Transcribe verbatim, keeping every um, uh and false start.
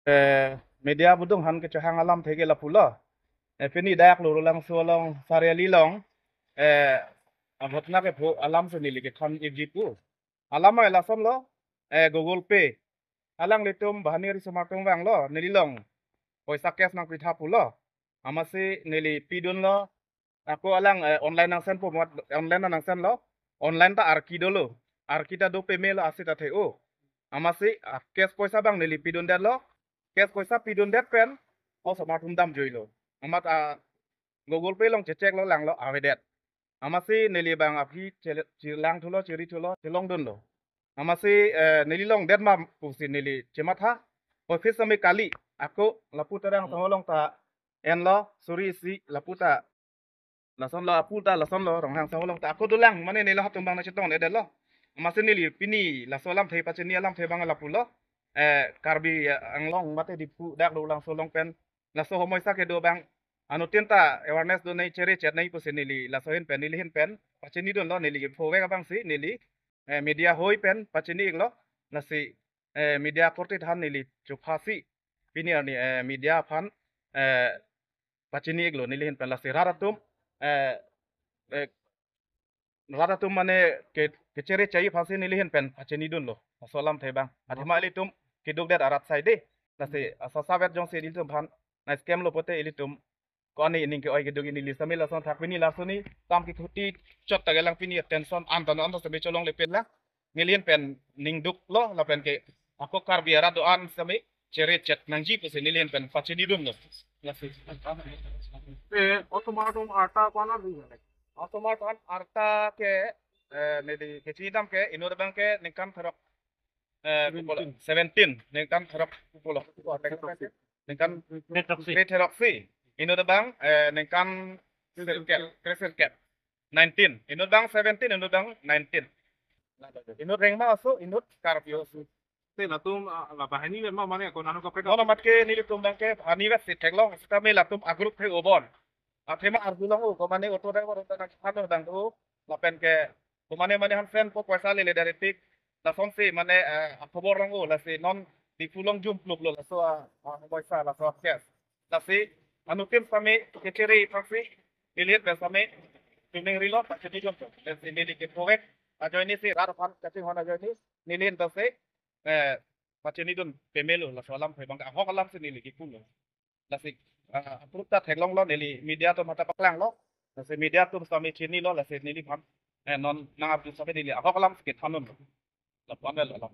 Eh, media budung han kechehang alamthe ke lapulo. Eh, pini dak Lorulangso along Sariali along, eh, abotna kepho alamsi neli kethan ikji pu. Alam ai lasonlo, eh, Google Pay. Alanglitum bahani riso-mar atum vanglo, neli along poisa cash nangpitha pulo. Amatsi neli pidunlo, ako alang, eh, online nang send po mat, online nang sendlo. Online ta arki dolo. Arki ta do pemelo, ase ta the-o. Amatsi, ah, cash poisa abang neli pidundetlo. Cash poisa pidundet pen, osomar atum damjuilo. Amat, ah, Google Pay along chechecklo, langlo, avedet. Amatsi neli abang aphi chele-, chelang thulo, cheri thulo, chelongdunlo. Amatsi, eh, neli longdet ma pusi neli chematha. Office sami kali, ako lapu Terang Sangho along ta enlo, suri isi lapu ta lasonlo, apul ta lasonlo, Ronghang Sangho along ta ako dolang, mane neli hatum abang nangchetongledetlo. Amatsi neli pini laso alamthe, pachini alamthe abang lapulo. Eh, Karbi Anglong mate Diphu dak Lorulangso along pen laso homoisa kedo abang anuttin ta awareness do nai, chere chet nai pusi neli laso ahin pen, neli ahin pen pachinidunlo, neli kephovek abangsi neli, eh, media ahoi pen pachini iklo. Lasi, eh, media korte than neli chophasi pini arni, eh, media aphan, eh, pachini iklo neli ahin pen. Lasi rat atum, eh, eh, rat atum mane ke, kechere chai aphansi neli ahin pen pachinidunlo laso alamthe abang. Athema ilitum kedukdet arat saide. Lasi asa savet jongsi ilitum aphan nang-scam lo pote ilitum ko-an ining ke-oi keduk, neli sami lason thak, pini laso ni tam kethuti chot ta kelang, pini tension an ta non ta sami cholongle pen lang. Neli ahin pen ning duklo, lapen ke ako Karbi arat do-an sami chere chet nangji pusi neli ahin pen pachinidunlo. Lasi. Eh, osomar atum arta ko-an arju? Osomar atum arta ke, eh, neli kechinidam ke, inut abang ke ningkan throk, eh, seventeen. Seventeen, ningkan throk pulo. Ningkan kre throksi. Kre throksi. Inut abang, eh, ningkan sirkep, kre sirkep. Nineteen. Inut abang seventeen, inut abang nineteen. Inut rengma oso, inut Karbi oso. Te latum, ah, la bahani vet ma mane ko nanu kaprek. Nono mat ke nelitum abang ke bahani vetsi theklong, sitame latum a-group the-o bon. Athema arjulong-o, ko mane auto driver ta nangkethan abang do, lapen ke ko mane mane han send po, poisa lele dare tik. Lasonsi mane, eh, akhobor long-o, lasi non Diphu along jumpluplo laso a, a, poisa, laso a-cash. Lasi anuttin sami kechere aphansi neli ahin pen sami tuning rilo, pachinidun. Lasi neli kephovek ajoine si rat aphan kachinghon ajoine neli ahin pensi, eh, pachinidun pemelo, laso alamthe abang ahok alamsi neli kipulo. Lasi, ah, aprup ta theklonglo, neli media atum amat ta paklanglo. Lasi media atum sami chinilo, lasi neliphan, eh, non nang-arju sami neli ahok alamsi kethandunlo. Lapu-an lo alam.